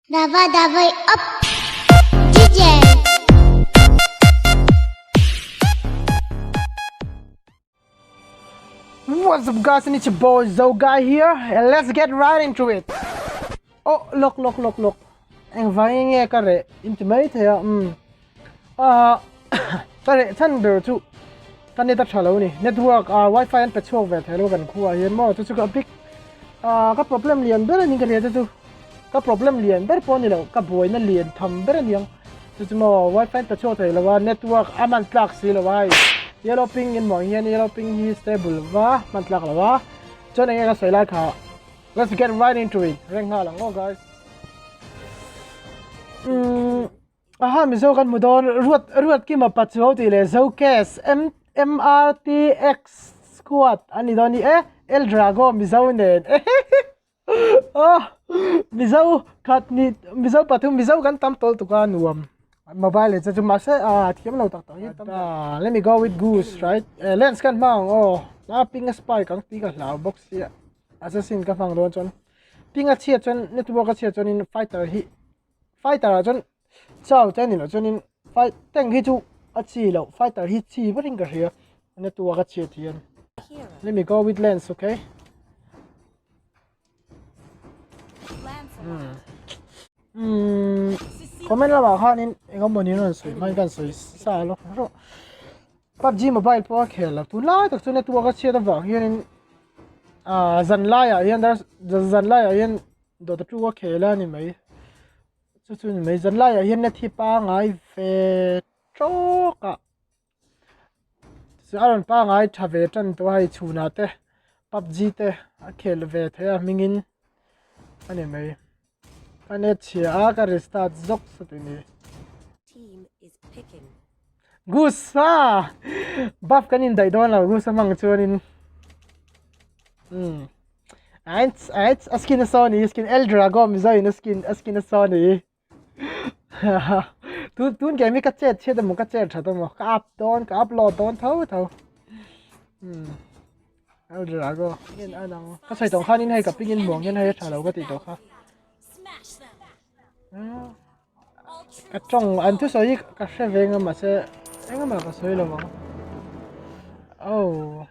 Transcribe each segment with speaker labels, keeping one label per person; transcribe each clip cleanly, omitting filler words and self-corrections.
Speaker 1: Dava davai up DJ.
Speaker 2: What's up guys, and it's your boy Zoguy here, and let's get right into it. Oh, look, look, look, look. Eng vangin nge ka reh in ti mai thei a, umm. Ah, ka reh chhan ber chu ka net a tha lo ni. Network ah wifi an pe chhuak ve thei lo kan khuah hian maw chu chu ka big ah ka problem lian ber a ni ka hria chu chu. Ka problem lian ber pawh a ni lo, ka buaina lian tham ber a niang. Chu chu maw wifi an pe chhuak thei lo a, network a hman tlak si lo a hei. Yellow pink in maw hian yellow pink hi stable va hman tlak lo a. Chuan eng nge ka sawi lai kha. Let's get right into it. Reng nghal ang aw guys. Umm aha Mizo kan hmu dawn ruat ruat kima pachuau tih leh Zocase M MRTX squad an ni dawn ni e El Drago Mizo nen oh Mizo khat ni Mizo pathum Mizo kan tam tawlh tuk a nuam mobile leh chu mahse ah thiam lo tak tak hi tam ah let me go with goose right lens kan hmang ang aw a ping a spike ang tih ka hlau bawk sia assassin ka hmang dawn chuan ping a chhiat chuan network a chhiat chuanin fighter hi fighter ah chuan chau te a ni loh chuanin fight tank hi chu a chi loh fighter hi chi berin ka hria network a chhiat hian let me go with lens okay hmm comment lamah khanin engemaw ni rawn sawi hmain kan sawi sa lawk rawh PUBG mobile pawh a khel lo tunlai tak chu network a chhiat avang hianin ah zan laiah hian dar zan laiah hian dawt a tu a khel a ni mai chu chu ni mai zan laiah hian net hi pangai ve tawk a a rawn pangai tha ve tan tawh a hei chhunah te PUBG te a khel ve thei a hmingin a ni mai ka net chhia a ka restart zawk sawt a ni. Gusa! Buff kan indaih dawn lo Gusa hmang chuanin. Hmm. Eins, eins, a skin a saw ni, skin El Drago Mizo in a skin, a skin a saw ni. Tun tun game hi ka chet chhiat emaw ka chet that emaw ka up dawn ka upload dawn tho tho. Hmm. El Drago in anang. Ka sawi tawh khanin hei ka ping in muang hian hei a tha lo ka tih tawh kha. Hmm. Ka tawng an thusawi hi ka hre veng a mahse engmah ka sawi lo ang. Oh.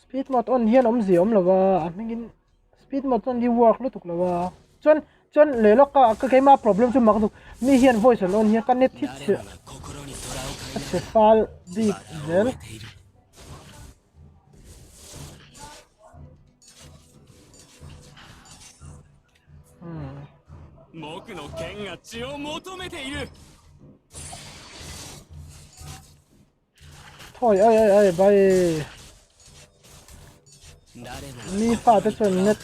Speaker 2: Speed mode on hian awmzia awm lo a, a hmingin speed mode on hi work lutuk lo a. Chuan chuan leh lawk ka ka keimah problem chu mak duk mi hian voice an on hian ka net hi chhe a chhe fal bik zel. Thôi ơi ơi ơi bay Mi fa te chuan net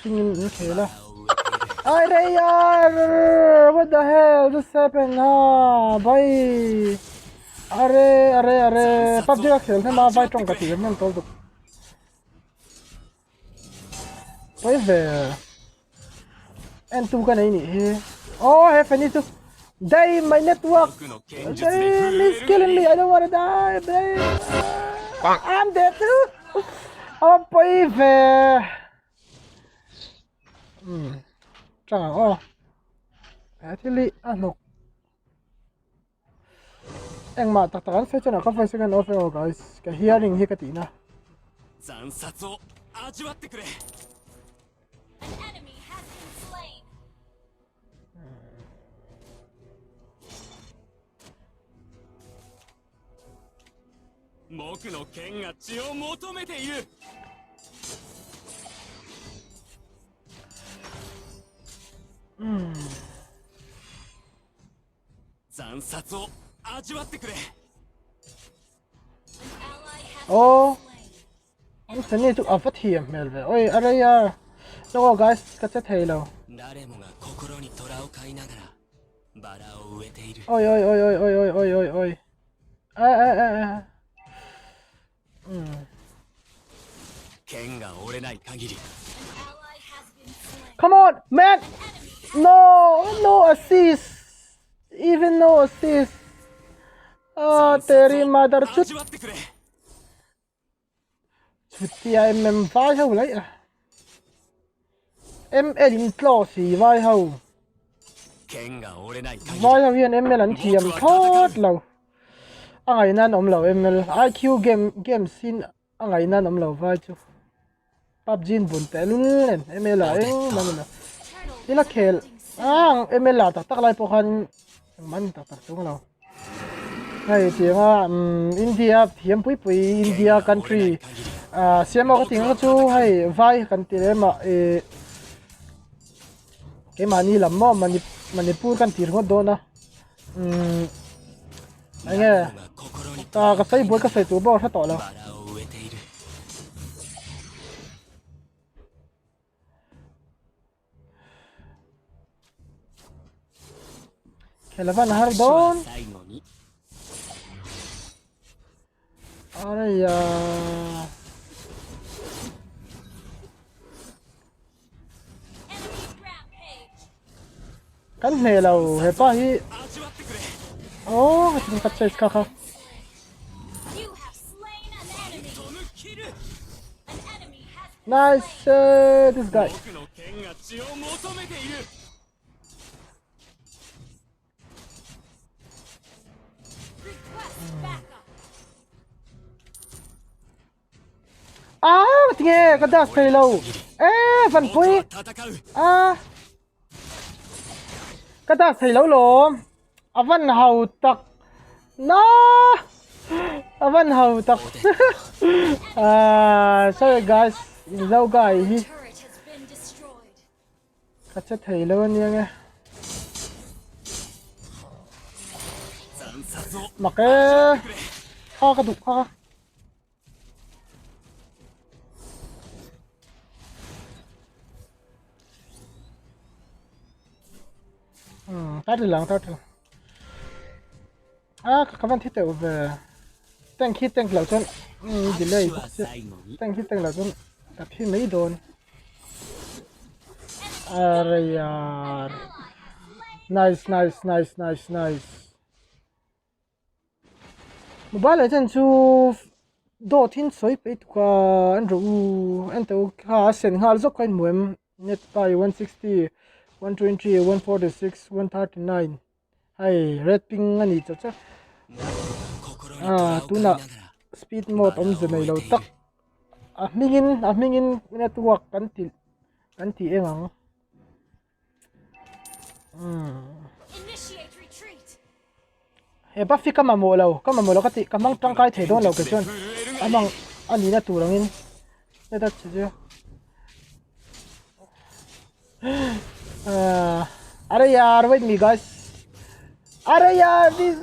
Speaker 2: hringin an khel a Ai rei a What the hell just happened ha Bay Are are are PUBG ka khel hnem a vai tawng ka tih hnem tawlh tuk Pawi ve. En tu ka nei nih hi. Oh, he Fanny chu. Damn, my network. Damn, he's killing me. I don't want to die. Damn. I'm dead too. Oh, pawi ve. Hmm. Chang ang aw. He thil hi a hnawk. Engmah tak tak an sawi chuan ka voice hian off emaw guys ka hearing hi ka tih na. Hmm. Oh An Fanny chu a va thiam hmel ve oi a rei a Look aw guys ka che thei lo Oi oi oi oi oi oi oi oi oi A a a a Hmm Come on man No no assist Even no assist Ah teri mother chut Chutia mm vai ho lai a. ML in tlaw si vai ho. Vai ho hian ML an thiam thlawt lo. A ngaihna an awm lo ML. IQ game games in a ngaihna an awm lo vai chu. PUBG in bun teh lul nen ML ah engmah ni lo. Ila khel ang ML ah tak tak lai pawh khan engmah ni tak tak chung lo. Hei tianga India thiam pui pui India country ah siam awk a tih ang chu hei vai kan ti lem ah ih keimahni lam maw Manipur kan ti ringawt dawn a umm eng nge ah ka sawi buai ka sawi tur pawh ka hre tawh lo. Khelavan har dawn. Araya. Kan hneh lo hepa hi. Oh, ka chase kha kha. Nice uh, this guy. Ah, tinge ka dash thei lo. Eh, van pui. Ah. Ka dash thei lo lawm. A van hau tak. Na. A van hau tak. Ah, sorry guys. Zo guy hi. Ka che thei lo ania nge. Mak e. Kha ka duh kha. Hmm, ta lang ta lang. Ah, ka van thi teuh ve. Tank hi tank lo chuan um delay bawk sia. Tank hi tank lo chuan ka thi mai dawn. Arey yaar. Nice nice nice nice nice. Mobile legend chu dawt in sawi peih tuk a an rawh u en teh u kha a sen nghal zawk kha a inhmu em net pai 160 120 146 139 hei red ping a ni chawt chawt ah tunah speed mode awmze nei lo tak a hmingin a hmingin network kan ti kan ti eng ang. He buff hi ka mamawh lo ka mamawh lo ka tih ka hmang tangkai thei dawn lo kei chuan a hmang a nihna tur angin heta che chu ah are yaar wait me guys are yaar this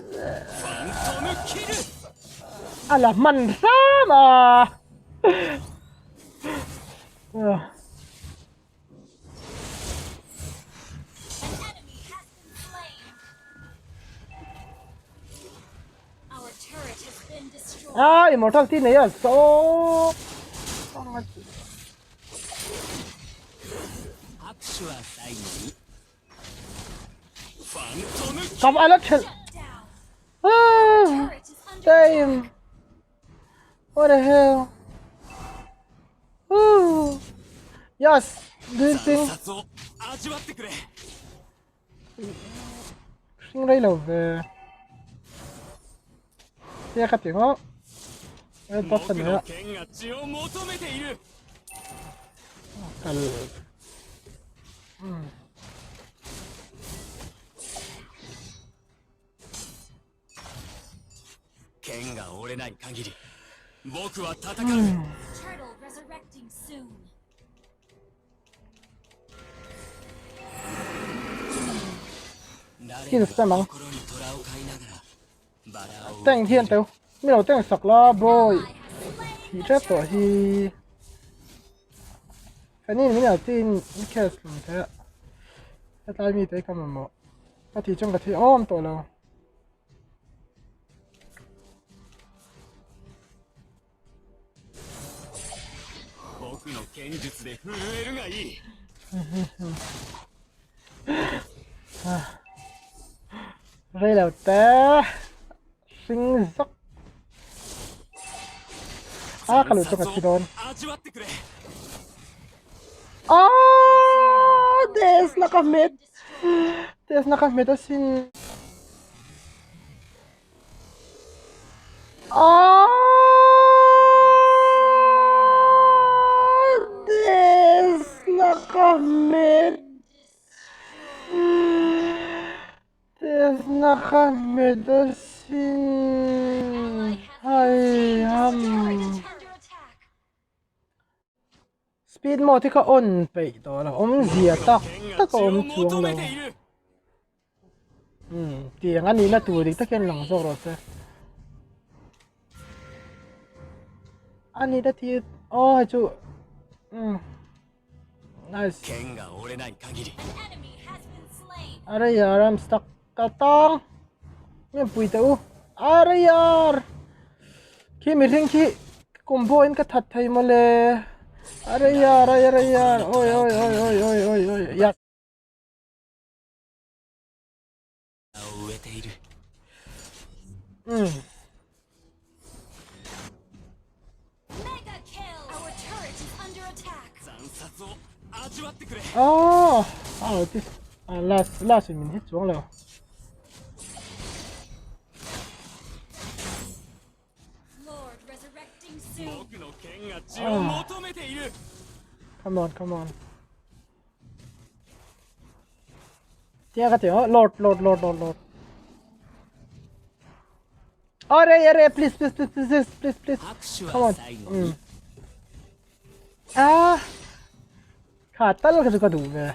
Speaker 2: a la hman hram a ah. Ah, immortal ti nei a so. Kam ala thel. Ah, damn. What the hell? Ooh. Yes, do you think? Hring rei lo ve. Tia ka ti ngawh. E buff a nei a. Kal. Hmm. Skill spam ang. Tank hian teu. Mi lo tank sak la boy. Thi tep tawh hi. Kanin min lo tin case lung the. Hetlai mi te ka mamawh. Ka thi chung ka thi awm tawh lo. Rei lo te hring zawk a ka luh chu ka thi dawn. Aaaa! na ka hmet test na ka hmet asin Aaaa test na ka hmet test na ka hmet asin hai ham. Speed mode hi ka on peih tawh lo awmzia tak tak a awm chuang lo umm tiang a nihna tur dik tak hian lang zawk rawh se a nihna tir aw hei chu umm nice arey yaar I'm stuck ka tang min pui teh u arey yaar khi mihring khi combo in ka that thei mawle arey yaar arey yaar oi oi oi oi oi oi oi ya umm Aww aw ti ah last last in min hit chuang lo. Come on come on Tia ka ti oh lord lord lord lord lord Arey arey please please please please please please come on mm. Ah kha tal kha chu ka duh ve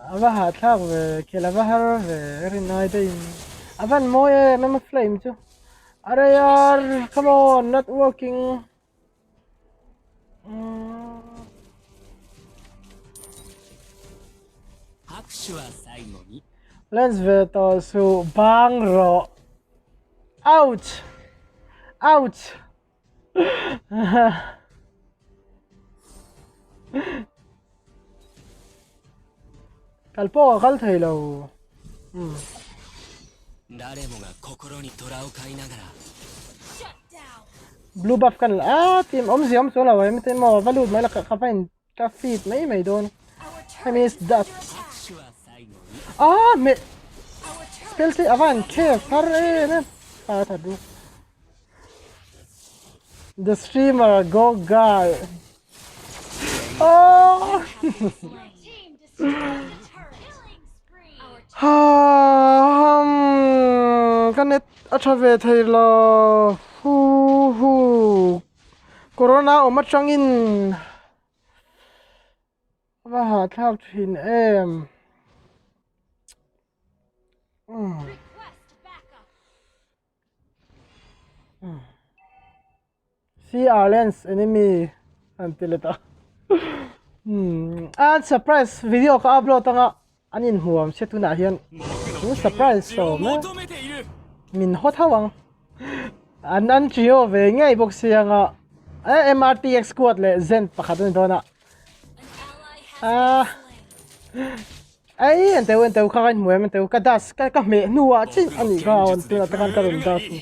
Speaker 2: A va hahthlak ve khel a va har ve ka rin ai deuhin a van mawi em em a flame chu arey yaar come on not working Lens ve tawh suh bang rawh ouch ouch Kal pawh ka kal thei lo. Umm. Blue buff kan la a team awmzia awm chuan lo em te maw va lut mai la ka va in ka feed mai mai dawn hemi is that ah me spell te avan cave har em em a that ru The streamer go guy. Oh. Ha hmm ka net a tha ve thei lo hu hu corona awm atangin va hahthlak thin em. CR lens enemy an ti let a an surprise video ka upload anga an inhmuam che tunah hian chu surprise tawh awm e min haw tho ang an an trio ve ngei bawk sia anga MRTX squad leh zen pakhat a ni dawn a ah. Ei en teu en teu kha ka inhmu em en teu ka das ka ka hmeh hnuah chin a nih kha awn tunah te khan ka rawn das ni.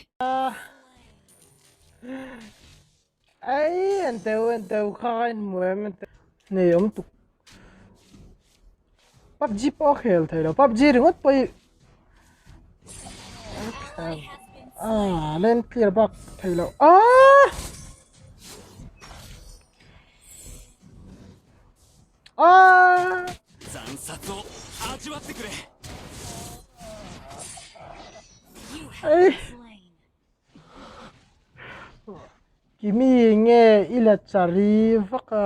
Speaker 2: Ei en teu en teu kha ka inhmu em en teu nei awm tuk PUBG pawh a khel thei lo PUBG ringawt pawh hi ah lane clear bak thei lo ah. Ah! Ei! Kimi nge i la chari vak a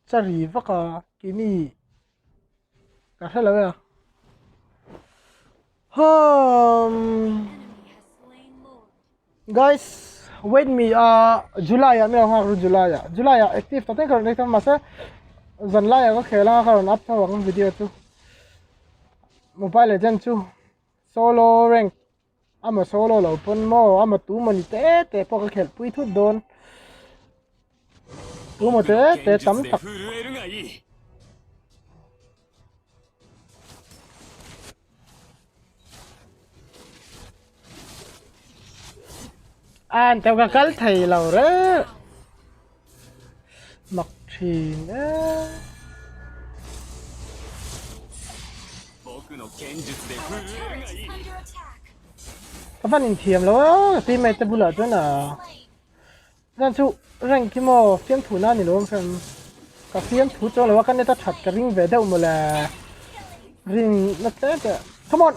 Speaker 2: chari vak a kimi ka hre lo e a hum Guys wait me a July ah mi lo nghak ru July ah July ah active tak tak ka rawn active mahse zan lai ah ka khel anga ka rawn up tho ang video chu mobile legend chu solo rank amaw solo lo pawn maw amaw tu maw ni te te pawh ka khelh pui thut dawn tu maw te te tam tak. An teuh ka kal thei lo reuh. Mak thin e. Ka van inthiam lo a, ka teammate te bulah chuan a chuan chu rank hi maw fiamthu na a ni lo ang hrim. Ka fiamthu chuang lo a, ka net a that ka ring ve deuh mawle. Ring na tlem te. Come on!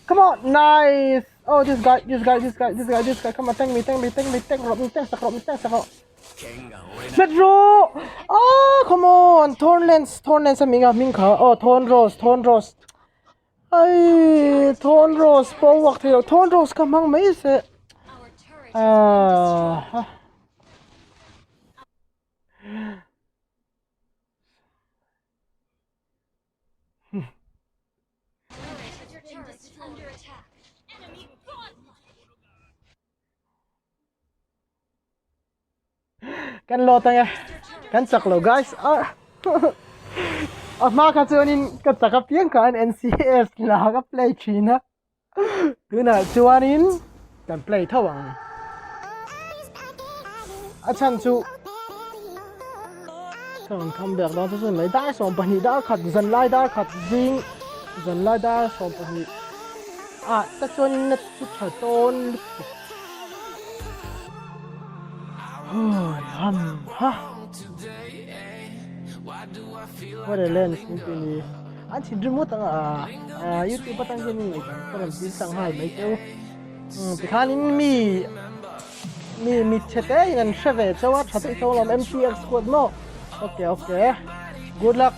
Speaker 2: Come on! Nice! Oh this guy, this guy, this guy, this guy, this guy. Come on, tank me, tank me, tank me, tank rawh, min tank sak rawh, min tank sak rawh. Let rawh! Ah, come on! Thornlands, Thornlands a ming a, ming kha. Oh, Thorn Rose, Thorn Rose. Ai, Thorn Rose pawh uak thei lo. Thorn Rose ka hmang mai se. Ah. Kan lot ang e. Kan chak lo guys. Ah. A hma kha chuanin ka chak apiang khan NCS la ka play thin a. Tunah chuanin kan play tho ang. A chhan chu ka rawn kham bek dawn chu chu mai dar 12 dar khat zan lai dar khat zing zan lai dar 12 ah ta chuanin net chu tha tawn lutuk. Hui ham ha. What a lens min ti ni. An thinrim ngawt ang a, YouTube atang hian in ngaihdan ka rawn dil tlang nghal mai teu. Tikhanin mi mi mi chhe te in an hre ve chauh a, tha deuh chauh alawm MTX squad maw. Okay okay. Good luck.